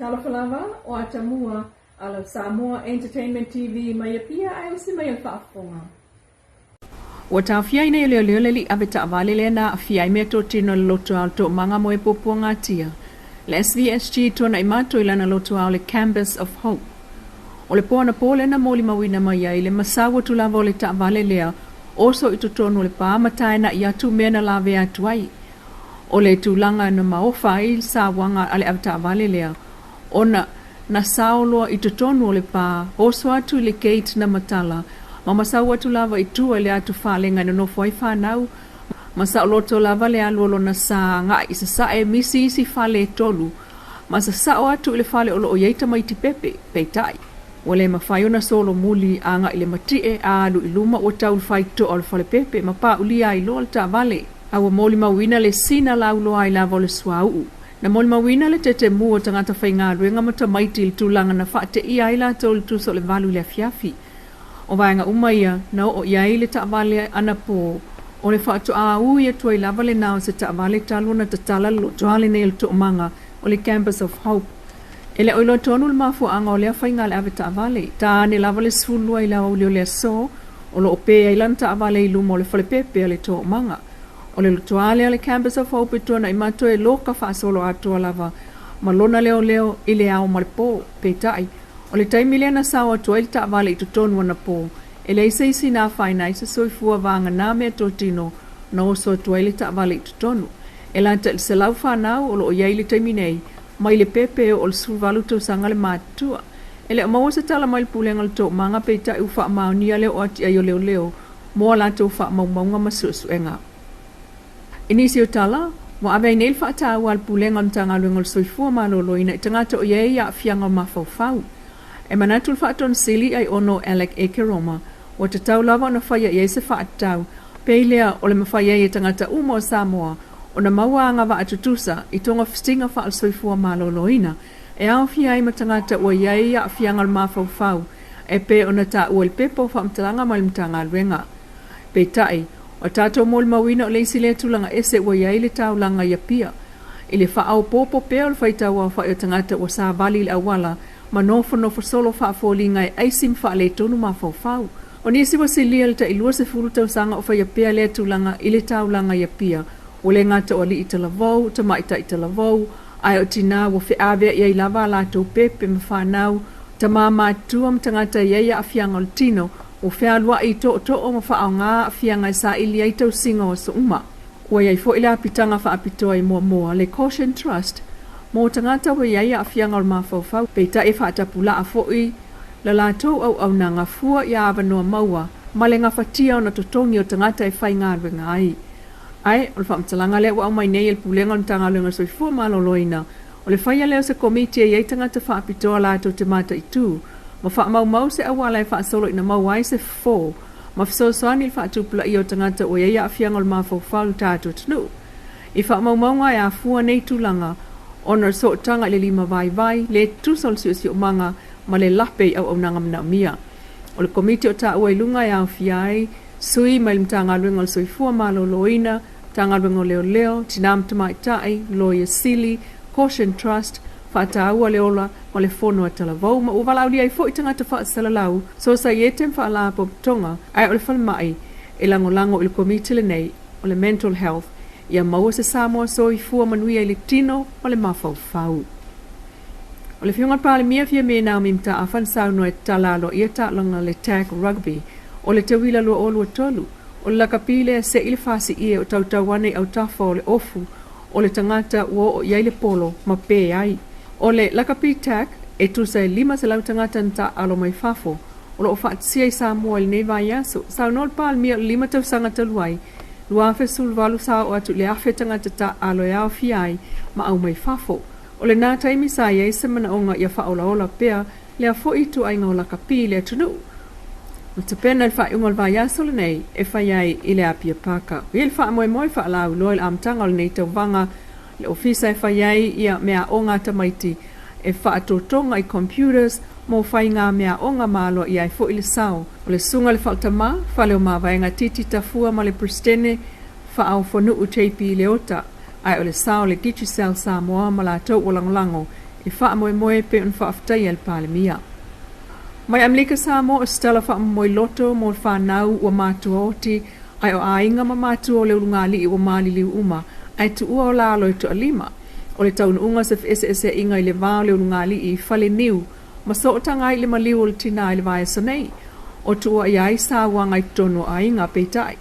Talofa lava, o Atamua a lau Samoa Entertainment TV mai Apia ae usi mai e le faafofoga. Ua taofia ai nei e leoleo le alii ave taavale lea na aafia ai meatotino i le lotoa o le Toomaga mo e Puapuagatia, le SVSG i Tuanaimato i lana lotoa o le Campus of Hope. O le po anapo lea na molimauina mai ai le masau atu lava o le taavale lea oso i totonu o le pa ma taena'i atu mea na lavea atu ai. O le tulaga na maofa ai le sauaga a le avetaavale lea, ona na sao loa i totonu o le pa, oso atu i le gate na matala, ma masau atu lava i tua i le atu falega e nonofo ai fanau, ma saoloto lava le alu o lona sa agai i sasae misi isi fale e tolu, ma sasao atu i le fale o lo o i ai tamaiti pepe. Peitai, ua le mafai ona solomuli agai i le mati'e a alu i luma ua tau le faitotoa o le falepepe ma paulia ai loa le taavale. A ua molimauina le sina lauloa ai lava o le suauu. Na molimauina le tetemu o tagata faigaluega ma tamaiti i le tulaga na faateia ai latou i le tusa o le valu i le afiafi. O vaega uma ia na oo i ai le taavale anapo, o le faatoa ui atu ai lava lena o se taavale talu ona tatala le lotoa lenei o le Toomaga o le Campus of Hope. E le o iloa tonu le mafuaaga o lea faiga a le avetaavale. Ta ane lava le 12 i le aoauli o le aso, o lo o pē ai lana taavale i luma o le falepepe a le Toomaga. O le lotoa lea o le Campus of Hope e tuanai matou e loka faasolo atoa lava ma lona leoleo i le ao ma le po. Peitai, o le taimi lea na sao atu ai le taavale i totonu anapo, e leai se isi na afaina ai se soifua vagana meatotino na oso atu ai le taavale i totonu. E lata i le 100 fanau o lo o i ai i le taimi nei, mai le pepe e oo i le 18 tausaga le matutua. E le o maua se tala mai le Pulega o le Toomaga peitai ua faamaonia le oo atu i ai o leoleo mo a latou faamaumauga ma suesuega. I nisi o tala, ua ave ai nei le faataua a le Pulega o le Matagaluega o le Soifua Maloloina i tagata o i ai aafiaga o mafaufau. E manatu le Faatonu Sili Aiono Alec Ekeroma, ua tatau lava ona faia i ai se faatatau, pei lea o le mafai ai e tagata uma o Samoa ona maua agavaa tutusa i togafitiga faale-soifua maloloina e aofia ai ma tagata ua i ai aafiaga o le mafaufau e pei ona taua i le pepa o faamatalaga mai le Matagaluega. Peitai, ua tatou molimauina o le isi lea tulaga ese ua i ai le taulaga i Apia. I le faaopoopo pea o le faitauaofai o tagata ua savali i le auala ma nofonofo solo faafoliga e aisi ma faaletonu mafaufau. O nisi ua silia le tai 20 tausaga o faia pea lea tulaga i le taulaga i Apia, ua le gata o alii talavou, tamaitai talavou, ae o tinā ua feaveai ai lava a latou pepe ma fanau, tamā matutua ma tagata e i ai aafiaga o le tino, ua fealuai i tootoo ma faaaoga aafiaga e saili ai tausiga o aso uma. Ua i ai foi le apitaga faapitoa i Moamoa, le Caution Trust, mō tagata ua i ai aafiaga o le mafaufau, peitai e faatapulaa foi la latou auaunaga fua i avanoa maua ma le gafatia ona totogi o tagata e faigaluega ai. Ae, o le faamatalaga lea ua aumai nei e le Pulega o le Matagaluega o le Soifua Maloloina, o le faia lea o se komiti e i ai tagata faapitoa latou te mataitu ma faamaumau se auala e faasolo ina maua ai se fofo ma fesoasoani i le faatupulaia o tagata ua i ai aafiaga o le mafaufau i le tatou atunuu. I faamaumauga e afua nei tulaga ona o le sootaga i le lima vaivai, le tutusa o le siosiomaga ma le lape i auaunaga manaomia. O le komiti o taua i luga e aofia ai sui mai le Matagaluega o le Soifua Maloloina, Matagaluega o Leoleo, Tina ma Tamaitai, Loia Sili, Caution Trust, Faataua le Ola ma le Fono a Talavou ma ua valaaulia ai foi tagata faasalalau, Sosaiete ma Faalapotopotoga ae o le falemai e lagolago i le Komiti lenei o le Mental Health ia maua se Samoa soifua manuia i le tino ma le mafaufau. O le Afioga i le Palemia Fiame Naomi Mataafa na saunoa e tatala aloaia taaloga le Tag Rugby o le tauila 2023. O le lakapi lea se'i le fasiie o tautau ane i autafa o le ofu o le tagata ua oo i ai le polo ma pē ai. O le lakapi tag e tusa e 500 tagata na taaalo mai fafo o lo o faatasia i Samoa i lenei vaiaso. Saunoa le Palemia o le lima tausaga talu ai, 2018 sa oo atu i le 1,000 tagata taaalo e aofia ai ma aumai fafo. O lena taimi sa i ai se manaoga ia faaolaola pea lea foi ituaiga o lakapi i le atunuu. Ua tapena i le faaiuga o le vaiaso lenei e fai ai i le Apia Paka. Ua i ai le faamoemoe faalauiloa i le amataga o lenei tauvaga le ofisa e fai ai ia meaaoga a tamaiti e faatotoga i computers mo faiga meaaoga ma aloaia ai foi le sao o le Susuga i le Faaletama, Fale o Mavaega Titi Tafua ma le Peresetene Faaofonuu JP Leota, ae o le sao o le Digicel Samoa ma latou ua lagolago E faamoemoe e pei ona faafetaia e le Palemia. Mai Amerika Samoa o se tala faamomoe loto mo le fanau ua matuaoti ae o aiga ma matua o le ulugalii ua maliliu uma ae tuua o la alo e toalima. O le taunuuga o se feeseeseaiga i le va o le ulugalii i Faleniu ma sootaga ai i le maliu o le tinā i le vaiaso nei. O tuuaia ai sauaga i totonu o aiga, peitai,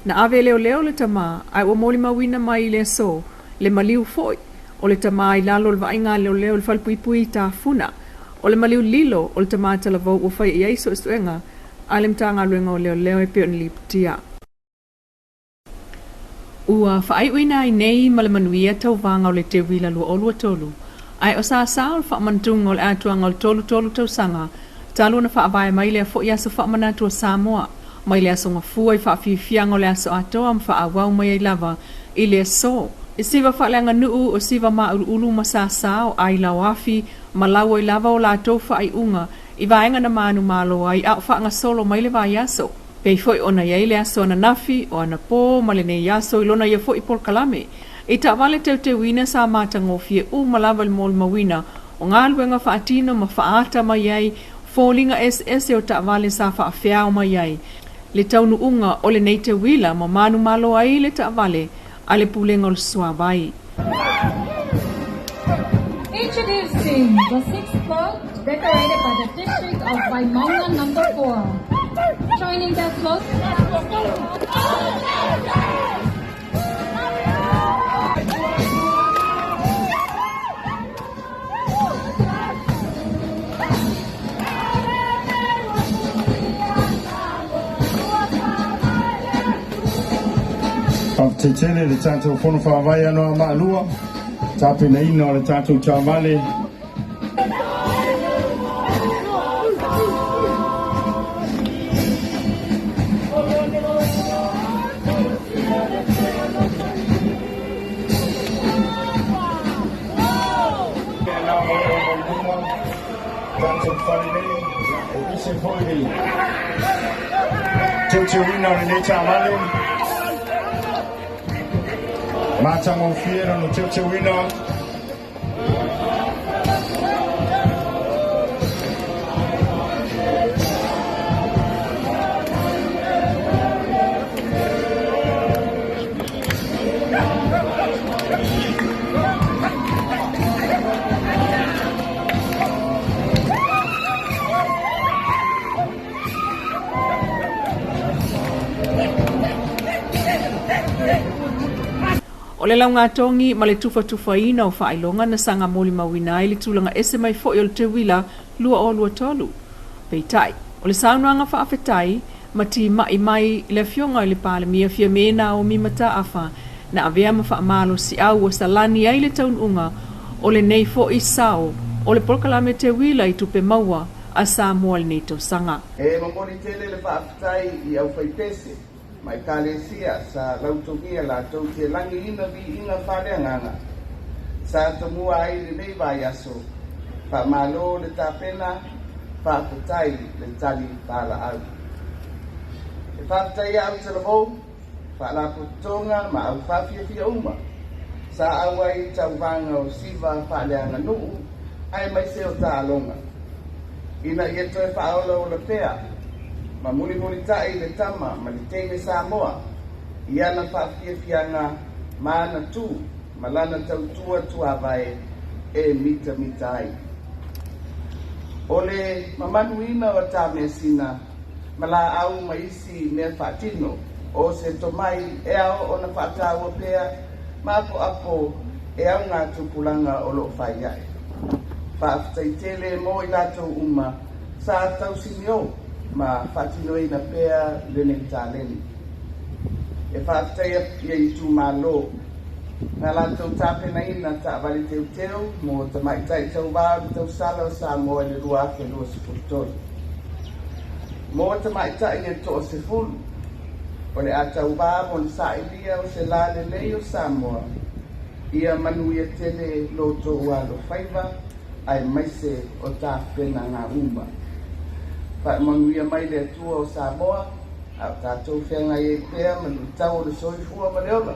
na ave e leoleo le tama ae ua molimauina mai i le aso le maliu foi o le tama i lalo o le vaaiga a leoleo i le falepuipui i Tafuna. O le maliu lilo o le tama talavou ua faia i ai suesuega a le Matagaluega o Leoleo e pei ona lipotia. Ua faaiuina ai nei ma le manuia tauvaga o le Teuila 2023, ae o sasa o le faamanatuga o le atoaga o le 33 tausaga talu ona faavae mai lea foi aso faamanatu a Samoa, mai le aso Gafua i faafiafiaga o le aso atoa ma faaauau mai ai lava i le aso. I siva faaleaganuu o siva māuluulu ma sasa o ai laoafi ma lau ai lava o latou faaiuga i vaega na manumalo ai a o faagasolo mai le vaiaso. Pei foi ona i ai le aso ananafi, o anapō ma lenei aso i lona ia foi polokalame. I taavale teuteuina sa matagofie uma lava i le molimauina o galuega faatino ma faaata mai ai foliga eseese o taavale sa faafeao mai ai le taunuuga o lenei teuila ma manumalo ai le taavale a le Pulega o le Suavai. Introducing the sixth float decorated by the district of Vaimauga number 4. Joining that float. Faafetai tele i le tatou Fono Faavae Anoamaa 2, tapenaina o le tatou taavale. Tatou fale nei, e ese foi le teuteuina o lenei taavale. Matagofie lona teuteuina. O le laugatogi ma le tufatufaina o faailoga na saga molimauina ai le tulaga ese mai foi o le teuila 2023. Peitai, o le saunoaga faafetai ma timai mai le Afioga i le Palemia Fiame Naomi Mataafa na avea ma faamalosiau ua salani ai le taunuuga o lenei foi sao o le polokalame teuila i tupe maua a Samoa i lenei tausaga. E momoli tele le faafetai i aufaipese ma Ekalesia sa lautogia latou te lagiina viiga faaleagaga sa tomua ai lenei vaiaso. Faamalo le tapena, faafetai le tali palaau. E faafetaia au talavou, faalapotopotoga ma au faafiafia uma sa auai i tauvaga o siva faaleaganuu aemaise o taaloga, ina ia toe faaolaola pea ma mulimulitai le tama ma le teine Samoa i ana faafiafiaga ma ana tu ma lana tautua tuavae e mitamita ai. O le mamanuina o tameasina ma laau ma isi mea faatino o se tomai e ao ona faataua pea ma apoapo e au ngā tupulaga o loo fai ae. Faafetai tele mo i latou uma sa tausinio ma faatinoina pea lenei taleni. E faafetaia ia itumalo na latou tapenaina taavale teuteu mo tamaitai tauvā o le tausala o Samoa i le 2023. Mo tamaitai e toasefulu, o le a tauvā mo le sailia o se la lelei o Samoa, ia manuia tele lo outou alofaiva aemaise o tapenaga uma. Faamanuia mai le Atua o Samoa, a o tatou feagai ai pea ma luitau o le soifua ma le ola,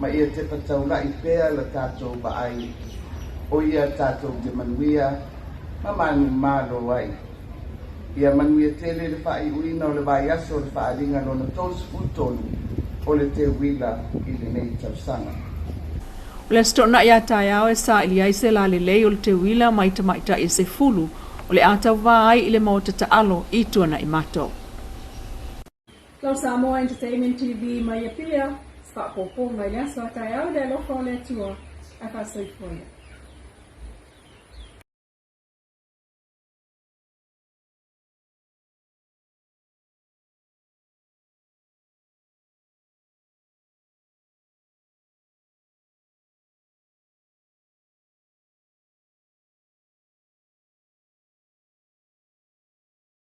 ma ia tepa taulai pea la tatou vaai O ia tatou te manuia ma manumalo ai. Ia manuia tele le faaiuina o le vaiaso o le faaaliga lona 33 o le teuila i lenei tausaga. O le Aso Toonai a taeao e saili ai se lalelei o le teuila mai tamaitai e 10 o le a tauva ai i le maota taalo i Tuanaimato. Lau Samoa Entertainment TV mai Apia, se faaopoopoga i le aso a taeao i le alofa o le Atua, ae faasoifua ia.